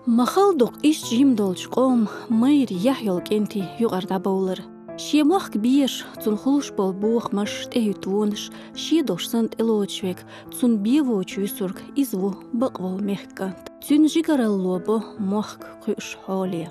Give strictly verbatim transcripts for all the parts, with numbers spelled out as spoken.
Ма хала дукха иштта жима долчу къоман майра яхь йолу кӀентий юкъара дӀабовлар. Шен мохк безаш, цунна хуьлуш болу бохамаш, тӀехӀуьтту вонаш, шен долуш санна тӀелоцуш верг, цунна бен воцуш вуьсург, иза ву бакъволу мехкан кӀант. Цуьнан жигаралло бо мохк кхуьуш хьоле.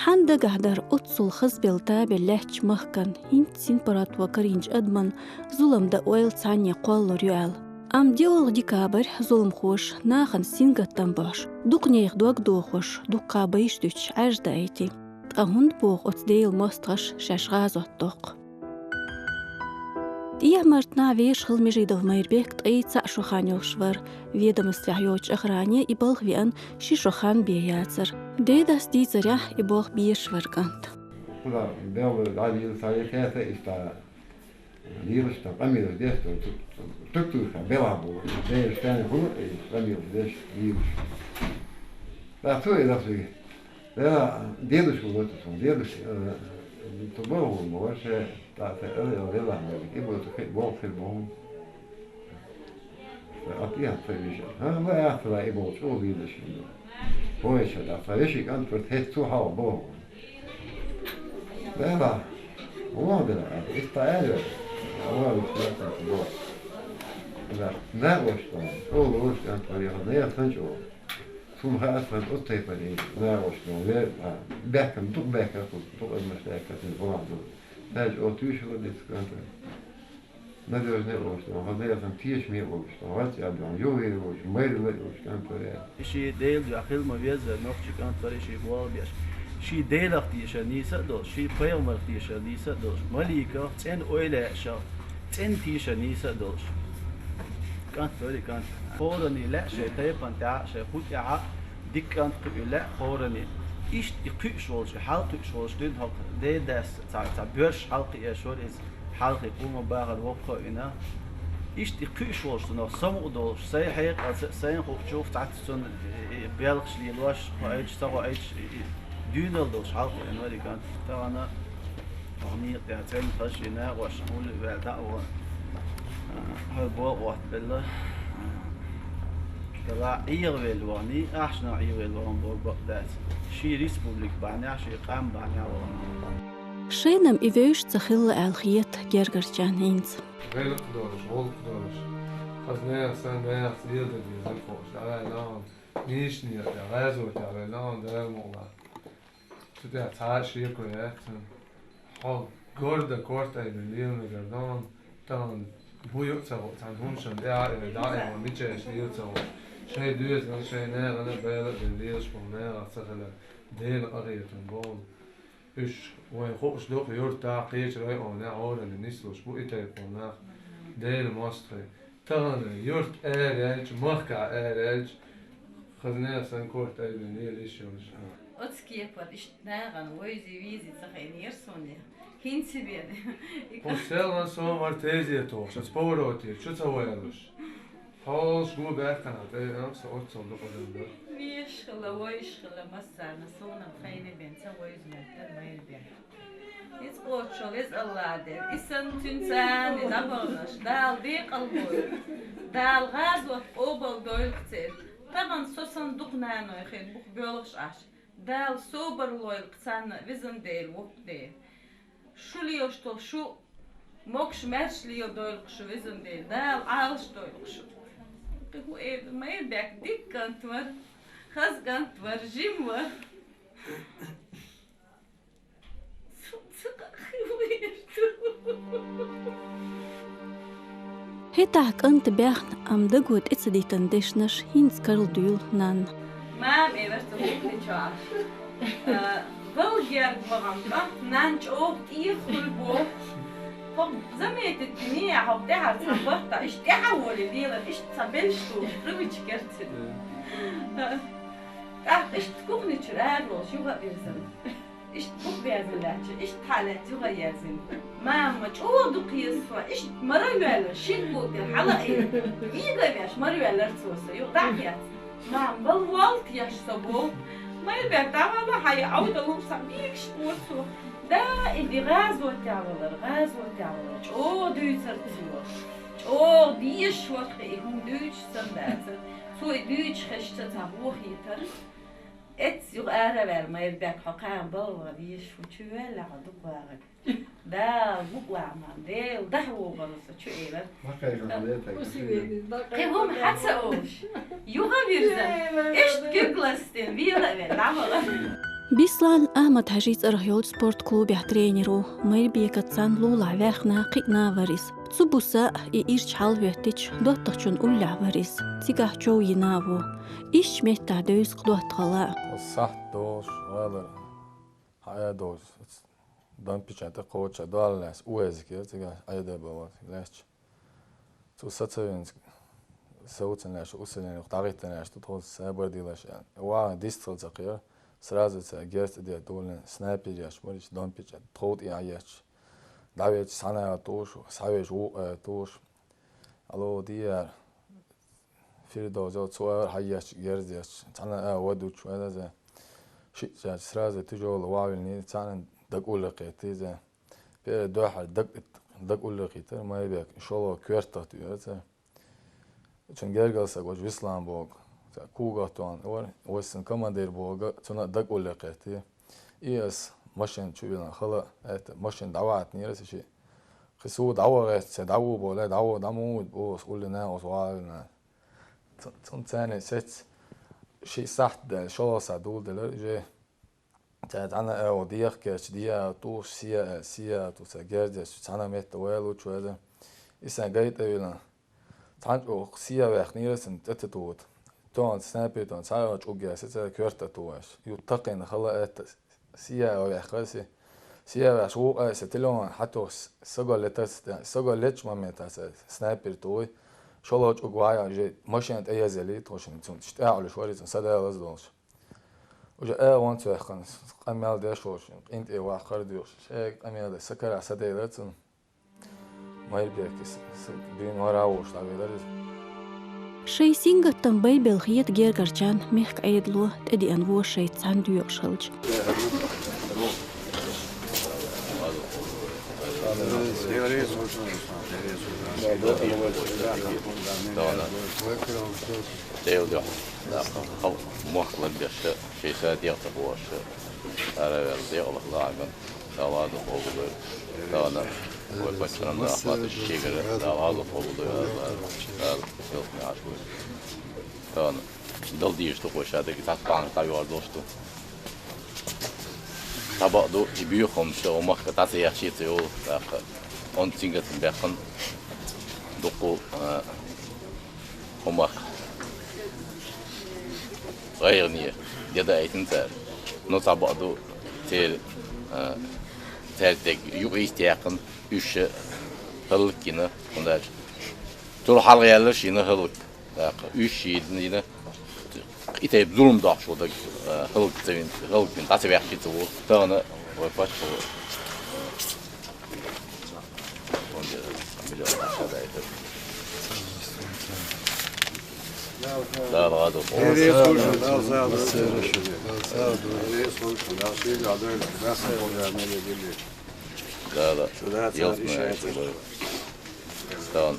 Хьан дагахь дара оццул хазбелла табелла лаьттачу махкана, хӀинца синпаргӀато карийначу адамна зулам дан ойла цхьанне кхоллалур ю аьлла? Амма диъолгӀа декабрь зуламхоша нахана сингаттам бохьуш, дукханех дог дохош, дуккха байш дуьтуш Ӏаьржа даийти. Ткъа хӀунда боху оцу Делан мостагӀаша шаьш гӀазот доккху? ТӀехьа-мартанахь вешан хилла Межидов Майрбек ткъе цхьаъ шо хан йолуш вара. Ведомствехь йоцучу охране и балха веана ши шо хан бен яцара. Дедас дийцарехь, и болх безаш вара кӀант. Кхуза белла дӀадийла ца яхета и ста лелаш ста къамелаш деш, тук-, тук-, тук-, тук-, белахь бу. Деш стенна хуьлу и къамелаш деш лелаш. Да, цо и дас вига. Вела, дедушка ву цу суна, дедушка, э, цу бохург ма вара ше, тӀаккха ала, ала, вела ма вига. И бу цу хи-, болх хир боху. Ат и ат ца вижа. Ха, ма яхтала и болчу, о, вийдаш хӀинца. Хой ша да, ца веши кӀант просто хӀетта цу хьал боху. Вела, вон дела, ат, и ста аьлла, вон дела, ат, бо. Да, на ош там, о, лош кӀант вари, я, на я санчо. Цунна хаьа сан оцу тайпана и нагӀаш дон вер, а, баьхкина, дукха баьхкина, дукха адамаш даьхкина, цуьнан гӀалам ду. Даьлча оцу туьйшурра дицканта. Надежда олуш дон, хаза ясан тешаме олуш дон, вац я дон, юве олуш, майрла олуш, кӀант варе. Ши Дела дуьхьа хила ма веза, нохчи кӀант варе ши болх беш. Ши Делах тешан нийса а долуш, ши пайхамарах тешан нийса а долуш, маликах, цӀена ойла яшах, цӀена тийша нийса а долуш. КӀант вари кӀант. ХӀоранна лаьа шайн тайпана тӀехь а, шайн хӀу тӀехь а дика кӀант кхуьуьйтуш лаьа хӀоранна. Иштта и кхуьуш волчу, хьалакхуьуш волчу дуьйна хӀокху ден-дас цхьа, цхьа боьрша хьалакхиъна шура иза. Хьалхе къума бахар воккха а вина. Иштта и кхуьуш волчу цунах самукъа долуш, сайн хьекъалца а, сайн хуучух цхьацца цунна и, и, белхаш лелош, хоуьйтуш, ца хоуьйтуш, и, и, дуьйналла долуш хьалакхиъна вари кӀант. Тахана Хьо некъа тӀехь цӀена хаза шен нагӀош хьуна а ваьлла дӀа а вахана, хьо боху отта белла. Дала Ӏехавелла вахана, ахчанах Ӏехавелла вахана боху бакъ дац. Шен республика бахьанехь, шен къам бахьанехь вахана. Шайна-м и вевзаш ца хилла аьлла хета гергарчарна хӀинца. ГӀиллакх долуш, гӀуллакх долуш. Хаза нехан санна, нехан леладар деза хууш, дӀаваьлла вахана. Нийсачу некъа тӀехь, гӀазотехь ваьлла вахана, Дала мукъ лахь. Цу тӀехь цхьа а шеко яц цунна. Хьо горда корта айбина лела мегар дон, тахана бу юкъа ца гӀо, цхьана хӀуманашна тӀаьхьа а эр, дӀа а эр, мичара лела ца гӀо. Шайн доьзална, шайн нахана байла а бина лелаш болу нахах ца хилар, Делан къахетам боху. Уьш вайн хууш дукха юьртахь, кхечу районехь, хӀоранна нислуш бу и тайпа болу нах. Делан мостагӀий. Тахана юрт араьлча, махкахь араьлча, хаза нехан санна корта айбина лела йиш йолуш. Оцу кепара иштта нахана вовзий-везий ца хиънера суна. ХӀинца бен. Кху селхана сомар тезетохуш, оцу повороте чу ца валуш. Хьолаш гу баьхкина, тӀе а, со оццул дукха дан дара. Вешхила, вайшхила, массарна суна-м хайна бен ца вовза моьттура майра бен. Иза кхочушалла, иза АллахӀ ден. И санна цуьнца царна дӀабаханаш, Дала декъал бойла. Дала гӀазот къобал дойла церан. Тахана со санна дукха наной хир бу-кх боьлхуш Ӏаш. Дала собар лойла царна, везан Дела, воккха Дела. Шу лелаш долу шу, могуш-маьрша леладойла-кх шу, везан Дела. Дала Ӏалашдойла-кх шу. ХӀу эда, майра бен дика кӀант вара, хаза кӀант вара, жима вара. ХӀетахь кӀант баьхна, амма даго тӀе ца дитина дешнаш хӀинца карладуьйлу нанна. Мама, э, вара ца хӀуттича. Э, вала герга вахана кӀант нанна чӀогӀа тӀера хуьлу боху. ХӀокху заметить дини, хӀокху тӀаьхьара цхьа барта, иштта тӀаьхьа волий лелар, иштта цхьа белш ду, привычка яра цуьнан. ТӀаккха иштта кухни чуьра ара волуш юха а вирзина. Иштта бух везна лаьтташ, иштта хьалаьцна юха а ерзийна. Мама, чӀогӀа дукха еза со, иштта мара а воьллина, шина кога тӀера хьала а ийна, вийга а веш, мара а воьллира цо со, юха дӀа а хецна. Мама, вала волла-те аш со боху. Майра бен дӀавала хьайн, Ӏовдал лууш схьа бегаш бора цо. Да, и де гӀазотехь валар, гӀазотехь валар, чӀогӀа дуьйцура цо. О, деш ваха и хӀума дуьйцуш санна дац. Цо и дуьйцуш хезча цхьа бохийтар. Эцца юха ара ваьлла Майрбек, хьо кхана балла ван деш ву, чу ваьлла хьо дукха вагӀаг. Да, букъ ламан, Дела, дахьа вогӀар со чу эвар. Кхин хӀума хьа ца олуш. Юха вирза. Иштта куьг ластина, вела а вен, дӀавала. Беслан Ахьмад-Хьажий цӀарах йолчу спорт клубехь тренер ву. Майрбекаца цхьаьна лулахь ваьхна, кхиъна вара иза. Цу буса и ирча хьалахӀоьттича, доттагӀчун уллехь вара иза. Цигахь чов йина а ву. Иштта меттахь девза-кх доттагӀалла. Сахьт долуш, гӀалара. Хьан а долуш. Дом печати кхочуш а дуьйна лаьцна, уэзик яра цигахь, Ӏедал бан вара лаьцна. Цу сацавинчу совцина лаьцна, усаллин юха дӀахӀиттина лаьцна, тхо сабар дилаш аьлла. ВагӀан дистхила ца кхера, сразу цара герз тӀе де долийна, снайпер еш, мурича дом печати, тхов тӀе а еш. ДӀавеча схьана а туш, схьавеча вукху а туш. Алло, дияр. Фирдовс, цо ара хьаеча, герз еча, цхьана а вадучу ваьлаза. Шиъ цаьрца сразу тяжёлый ваьллий, цхьана дакъа уллехь кхетти иза. Первый дуьххьара дакъа, дакъа уллехь кхийтира Майрбек, шолгӀа коьртах туьйхира цо. Цуьнан гергара стаг волчу Вислан боху, цхьа когах тоьхна вара, вай сан командир боху, цунна а дакъа уллехь кхетти. И ас машина чу вилла хала а, это, машина дӀавахийтинера аса шиъ. Кхин суна дӀавахийтина, ца дӀаву боху, дӀаву, дӀа ма ву боху, аса уллина, аса ваьлла. Цу-, цунна царна сецна шиъ сахьт даьлла, шолгӀа сахьт дуьйладелира, уже цара цхьана а ву, деха кеча, деха а туш, сеха а, сеха а туш, цара герз еча, цхьана а метта ваьлла ву чу веза. И сайн гайта а вилла. Цхьана чӀогӀа сеха ваьхнера сан цӀе ца тухуш. Тхуна снайпер тхуна цхьа а чӀуг яьсса цара коьрта а тухуш. Ю такхийна хала а этта сеха а ваьхкира аса. Сеха а ваьхча вукху а аса телефон хьатухуш саго летарца, саго летчу моментахь аса снайпер тухуш. ШолгӀа чӀуг ваьхьа уже машина тӀе езале, тхо шина цунна тӀаьхьалуш вара иза, садалаза долуш. Уже а вон цоьхкана, къамел деш волуш, къинтӀера ваккхара дуьйхуш, шайга къамел деш, сакара саделира цунна. Майрбекис, с-, с-, дуьйна вара а вуш дӀавелира иза. Шайн сингаттам байбелла хета гергарчарна мехкан Ӏедало тӀедеана вон шайца цхьаьна доькъуш хилча. Дела дуьхьа. Халкъ мохк лардеш, шайн са дегӀ ца бохуш, ара а ваьлла, декъалах лаахь ган. Дала гӀазот къобалдойла. Тахана вай паччахьна Ахьмада шегара Дала гӀазот къобалдойла, Дала, Дала ялсамани Ӏаш войла. Тахана дала дезаш ду-кх вай, ша дерг цхьацца бахьанаш дӀайоьхур долуш ду. Цхьа бакъ ду, и боьха хӀумнаш ша вай махка дӀа ца яхча а ца йолу, тӀаккха онда сингаттам баьккхина дуккха, а, хӀумах гӀайгӀане де даийтина цара. Но цхьа бакъ ду, церан, а, цаьрца дерг юкъа йистехьаькхна, уьш хӀаллакйина, хӀунда аьлча тур хьалха яьлларш йина хӀаллак, тӀаккха уьш йина, йина, и тайпа зулам доккхуш волу дерг, а, хӀаллак ца вина, хӀаллаквина дӀа ца ваьхча а ца волу. Тахана вай паччахьо Дала гӀазот къобалдойла. Дала ялсамани Ӏаш войла. Тахана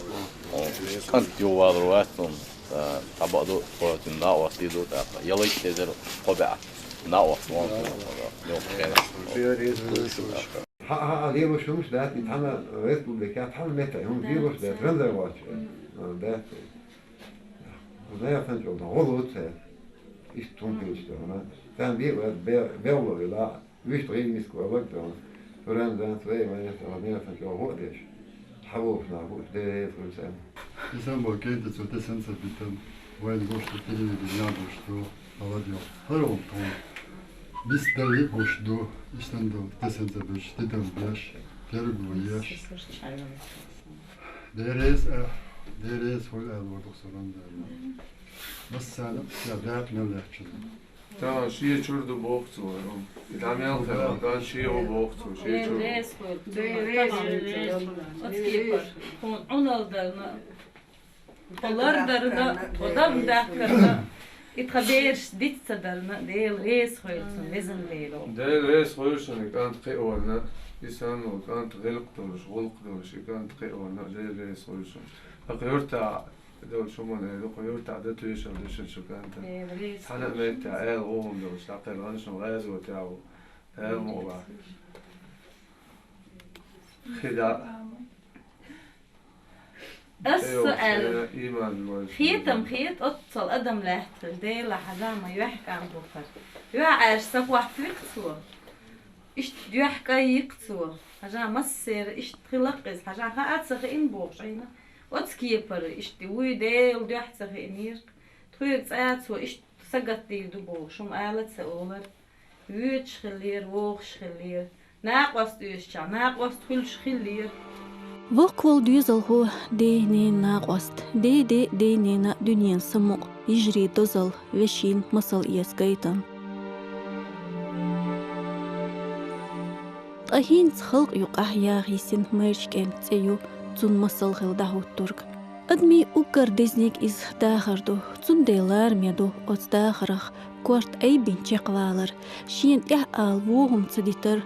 кӀант юхавалар вац хьуна, цхьа бакъ ду, кхоьтина накъостий ду, тӀаккха ялайта дезара кхо бӀе накъост вон хьуна, йоккха хенахь. Хьан, хьан, лелош хӀумаш дац, и цхьана республикехь, цхьана меттехь хӀума лелош дац, ранзар воцуш. А, дац. Зайхан чӀогӀа гӀо лоцу цара. Иштта хӀума хилча дуьйна. Царна бен а бе-, бевлла вела, вуьшта гӀийла миска валлаг дуьйна. Цу ранзанца вай, вай, зайхан чӀогӀа гӀо а деш. Хьан вовшах нах бу, Дела реза хуьлда царна. И самбо кӀентан цо тесанца битан, вайн гуш ду, телевидение гуш ду. Молодец. ХӀара хӀума тхуна. Бис далли гуш ду, иштанду тесанца беш, тидам беш, тергу еш. Дела реза, а, Дела реза хуьлда аьлла вара дукха суран дела. Массарна я дакъа мел лаьттачунна. Тахана шен чуьра ду боху цо, и дӀа мел хилла, тахана шен ву боху цо, шен чуьра. Дела реза хуьлда. Дела реза хуьлда. Оцу кепара. Хьуна Ӏуналла дарна. Тхо лардарна, тхо дам дахкарна, и тхан бераш диц ца дарна, Дела реза хуьлда цунна, везан Дела. Дела реза хуьлда шуна, и кӀант кхиорна, и санна кӀант гӀиллакх долуш, гӀуллакх долуш, и кӀант кхиорна, Дела реза хуьлда шуна. Акъ юрта долчу хӀуманна эр ду, кху юрта дан туьйсур ду шуна шун кӀантана. Цхьана а меттехь аьлла гӀо хӀума долуш дӀакхелхина шуна гӀазот яхьу. Дала мукъ лахь. Хи да. Ас со аьлла. Хетам хета оццул адам лаьттахь, Дела хьажа ма юьхькӀам бу хӀара. ЮьхьӀаьржа сапохь туьйху цо. Иштта дуьхьа кӀаййикх цо. Хьажа массеран иштта хиларх иза. Хьажа хаа ца хиъна бохуш Ӏийна. Оцу кепара иштта вуй Делан дуьхьа ца хиънера. Тхоьга цкъа цо иштта сагатдийр ду бохуш, хӀума ала ца олура. Воьдуш хиллера, вогӀуш хиллера. Накъост оьшучохь накъост хуьлуш хиллера. Воккхаволу доьзалхо ден-ненан накъост, ден-ден-ненан дуьненан самукъа, йижарийн дозалла, вешин масал эца гайтам. Ткъа хӀинца халкъан юкъахь яха йисина майрачу кӀентан цӀе ю цунна масал хилла дӀахӀуттург. Адамийн уггар дезаниг иза дахар ду, цундела лараме ду оцу дахарх корта айбина чекхвалар, шена тӀехь ала вон хӀума ца дитар,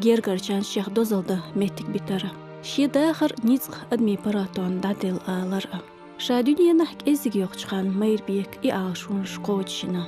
гергарчарна шех дозалла дан меттиг битар. Шен дахар ницкъ адамийн паргӀатонна дӀаделла алар а. Ша дуьненахь кӀеззиг йоккхучу ханна Майрбека и Ӏалашонаш кхочушйина.